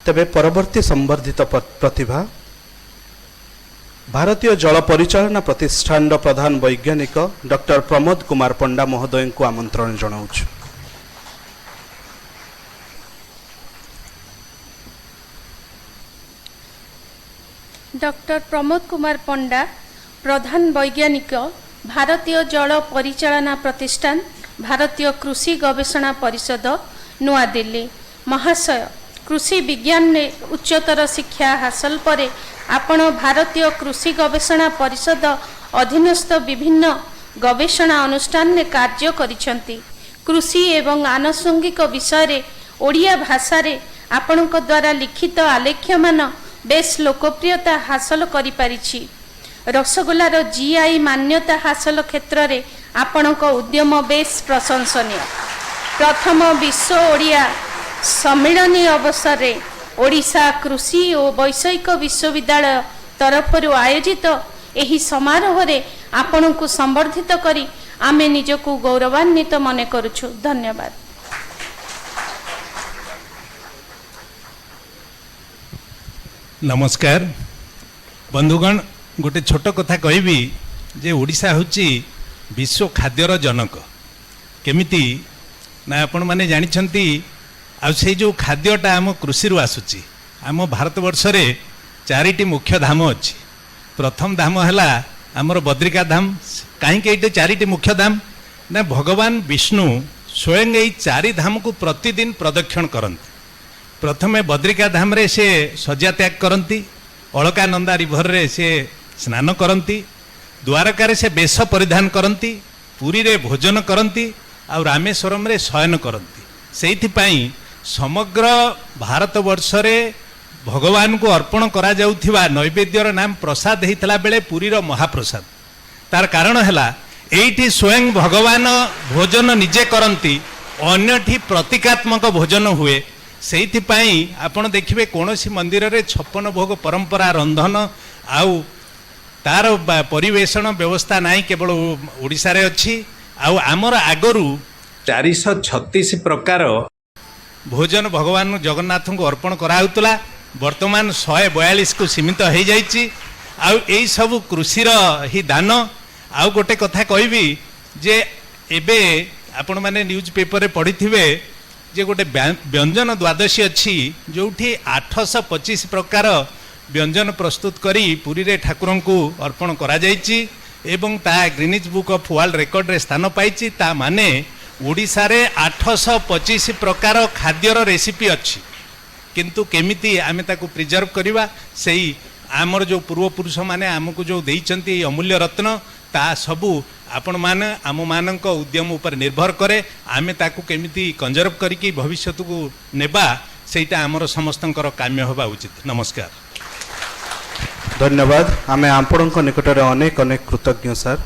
ତେବେ ପରବର୍ତ୍ତୀ ସମ୍ବର୍ଦ୍ଧିତ ପ୍ରତିଭା ଭାରତୀୟ ଜଳ ପରିଚାଳନା ପ୍ରତିଷ୍ଠାନର ପ୍ରଧାନ ବୈଜ୍ଞାନିକ ଡକ୍ଟର ପ୍ରମୋଦ କୁମାର ପଣ୍ଡା ମହୋଦୟଙ୍କୁ ଆମନ୍ତ୍ରଣ ଜଣାଉଛୁ। ଡକ୍ଟର ପ୍ରମୋଦ କୁମାର ପଣ୍ଡା, ପ୍ରଧାନ ବୈଜ୍ଞାନିକ, ଭାରତୀୟ ଜଳ ପରିଚାଳନା ପ୍ରତିଷ୍ଠାନ, ଭାରତୀୟ କୃଷି ଗବେଷଣା ପରିଷଦ, ନୂଆଦିଲ୍ଲୀ। ମହାଶୟ, କୃଷି ବିଜ୍ଞାନରେ ଉଚ୍ଚତର ଶିକ୍ଷା ହାସଲ ପରେ ଆପଣ ଭାରତୀୟ କୃଷି ଗବେଷଣା ପରିଷଦ ଅଧୀନସ୍ଥ ବିଭିନ୍ନ ଗବେଷଣା ଅନୁଷ୍ଠାନରେ କାର୍ଯ୍ୟ କରିଛନ୍ତି। କୃଷି ଏବଂ ଆନୁଷଙ୍ଗିକ ବିଷୟରେ ଓଡ଼ିଆ ଭାଷାରେ ଆପଣଙ୍କ ଦ୍ୱାରା ଲିଖିତ ଆଲେଖ୍ୟମାନ ବେଶ ଲୋକପ୍ରିୟତା ହାସଲ କରିପାରିଛି। ରସଗୋଲାର ଜିଆଇ ମାନ୍ୟତା ହାସଲ କ୍ଷେତ୍ରରେ ଆପଣଙ୍କ ଉଦ୍ୟମ ବେଶ ପ୍ରଶଂସନୀୟ। ପ୍ରଥମ ବିଶ୍ୱ ଓଡ଼ିଆ ସମ୍ମିଳନୀ ଅବସରରେ ଓଡ଼ିଶା କୃଷି ଓ ବୈଷୟିକ ବିଶ୍ୱବିଦ୍ୟାଳୟ ତରଫରୁ ଆୟୋଜିତ ଏହି ସମାରୋହରେ ଆପଣଙ୍କୁ ସମ୍ବର୍ଦ୍ଧିତ କରି ଆମେ ନିଜକୁ ଗୌରବାନ୍ୱିତ ମନେ କରୁଛୁ। ଧନ୍ୟବାଦ। ନମସ୍କାର ବନ୍ଧୁଗଣ। ଗୋଟେ ଛୋଟ କଥା କହିବି ଯେ ଓଡ଼ିଶା ହେଉଛି ବିଶ୍ୱ ଖାଦ୍ୟର ଜନକ। କେମିତି ନା ଆପଣମାନେ ଜାଣିଛନ୍ତି। ଆଉ ସେଇ ଯେଉଁ ଖାଦ୍ୟଟା ଆମ କୃଷିରୁ ଆସୁଛି। ଆମ ଭାରତବର୍ଷରେ ଚାରିଟି ମୁଖ୍ୟ ଧାମ ଅଛି। ପ୍ରଥମ ଧାମ ହେଲା ଆମର ବଦ୍ରିକା ଧାମ। କାହିଁକି ଏଇଠି ଚାରିଟି ମୁଖ୍ୟ ଧାମ ନା ଭଗବାନ ବିଷ୍ଣୁ ସ୍ୱୟଂ ଏଇ ଚାରି ଧାମକୁ ପ୍ରତିଦିନ ପ୍ରଦକ୍ଷିଣ କରନ୍ତି। ପ୍ରଥମେ ବଦ୍ରିକା ଧାମରେ ସେ ଶଯ୍ୟା ତ୍ୟାଗ କରନ୍ତି, ଅଳକାନନ୍ଦା ରିଭରରେ ସେ ସ୍ନାନ କରନ୍ତି, ଦ୍ୱାରକାରେ ସେ ବେଶ ପରିଧାନ କରନ୍ତି, ପୁରୀରେ ଭୋଜନ କରନ୍ତି ଆଉ ରାମେଶ୍ୱରମରେ ଶୟନ କରନ୍ତି। ସେଇଥିପାଇଁ ସମଗ୍ର ଭାରତବର୍ଷରେ ଭଗବାନଙ୍କୁ ଅର୍ପଣ କରାଯାଉଥିବା ନୈବେଦ୍ୟର ନାମ ପ୍ରସାଦ ହେଇଥିଲା ବେଳେ ପୁରୀର ମହାପ୍ରସାଦ। ତାର କାରଣ ହେଲା ଏଇଠି ସ୍ୱୟଂ ଭଗବାନ ଭୋଜନ ନିଜେ କରନ୍ତି, ଅନ୍ୟଠି ପ୍ରତୀକାତ୍ମକ ଭୋଜନ ହୁଏ। ସେଇଥିପାଇଁ ଆପଣ ଦେଖିବେ କୌଣସି ମନ୍ଦିରରେ 56 ଭୋଗ ପରମ୍ପରା ରନ୍ଧନ ଆଉ ତାର ପରିବେଷଣ ବ୍ୟବସ୍ଥା ନାହିଁ, କେବଳ ଓଡ଼ିଶାରେ ଅଛି। ଆଉ ଆମର ଆଗରୁ 436 ପ୍ରକାର ଭୋଜନ ଭଗବାନ ଜଗନ୍ନାଥଙ୍କୁ ଅର୍ପଣ କରାହେଉଥିଲା, ବର୍ତ୍ତମାନ 142କୁ ସୀମିତ ହେଇଯାଇଛି। ଆଉ ଏଇସବୁ କୃଷିର ହିଁ ଦାନ। ଆଉ ଗୋଟେ କଥା କହିବି ଯେ ଏବେ ଆପଣମାନେ ନ୍ୟୁଜ୍ ପେପରରେ ପଢ଼ିଥିବେ ଯେ ଗୋଟେ ବ୍ୟଞ୍ଜନ ଦ୍ୱାଦଶୀ ଅଛି, ଯେଉଁଠି 825 ପ୍ରକାର ବ୍ୟଞ୍ଜନ ପ୍ରସ୍ତୁତ କରି ପୁରୀରେ ଠାକୁରଙ୍କୁ ଅର୍ପଣ କରାଯାଇଛି ଏବଂ ତାହା ଗ୍ରୀନିଜ୍ ବୁକ୍ ଅଫ୍ ୱାର୍ଲଡ ରେକର୍ଡରେ ସ୍ଥାନ ପାଇଛି। ତା ମାନେ ଓଡ଼ିଶାରେ 825 ପ୍ରକାର ଖାଦ୍ୟର ରେସିପି ଅଛି, କିନ୍ତୁ କେମିତି ଆମେ ତାକୁ ପ୍ରିଜର୍ଭ କରିବା, ସେଇ ଆମର ଯେଉଁ ପୂର୍ବପୁରୁଷମାନେ ଆମକୁ ଯେଉଁ ଦେଇଛନ୍ତି ଏଇ ଅମୂଲ୍ୟ ରତ୍ନ, ତା ସବୁ ଆପଣମାନେ ଆମମାନଙ୍କ ଉଦ୍ୟମ ଉପରେ ନିର୍ଭର କରେ। ଆମେ ତାକୁ କେମିତି କନଜର୍ଭ କରିକି ଭବିଷ୍ୟତକୁ ନେବା, ସେଇଟା ଆମର ସମସ୍ତଙ୍କର କାମ୍ୟ ହେବା ଉଚିତ। ନମସ୍କାର। ଧନ୍ୟବାଦ। ଆମେ ଆପଣଙ୍କ ନିକଟରେ ଅନେକ ଅନେକ କୃତଜ୍ଞ ସାର୍।